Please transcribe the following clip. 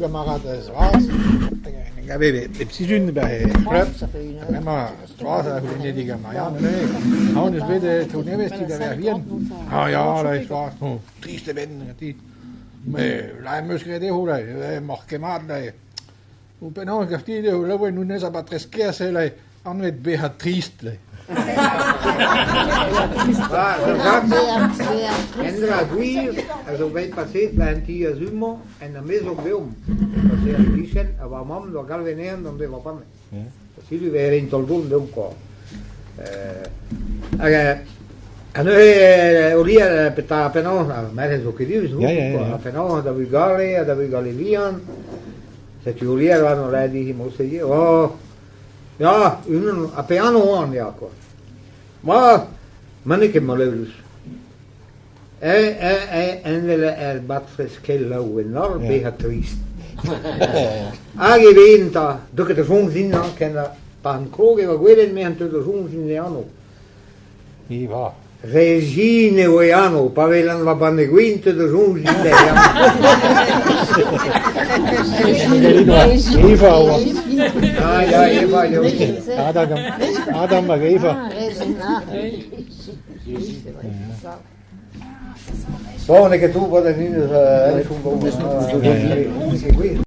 gamaradez vras hag en em gave bep sizhun 'ba he c'hleub ha bremañ 'skoaz a c'houlenne digant Marianne neuze aon eus bet traoù nevez ti da verc'h-vihan. Ah ya, 'skoaz, trist eo bet ganti. Met lâret 'm eus graet dezho emaoc'h ket mat Penaos 'gav dit eo laouen honnezh a-batrez kaezh eo anvet bezañ trist. Endra gwir a zo bet paseet 'ba an ti a-zu-mañ en amezok deomp. Paseet e-kichen ha va mamm 'doa galvet anezhañ d'an devoa pamet. Setu 'vez un taol-don deomp kwa. Hag ha neuze Olier petra penaos, ar merc'hed zo kurius, quoi, penaos da vugale ha da vugale vihan. Setu Olier war an redi mod-se Oh, ya, unan, ha pe anv oan, ya, quoi. Ma, ma n'eo ket maleürus. Envel er badfreskell laouen holl bezañ trist. Hag e ven 'ta, deu ket da soñj din hañ, ken pa an krog e oa gwelet me an teu da soñj din e anv. Eva. Régine eo e anv, pa welan va banne gwin teu da soñj din e anv. Eva oa. Ah ya, Eva eo. Adam, Adam hag Eva. Bon, n'eo ket tout, bon,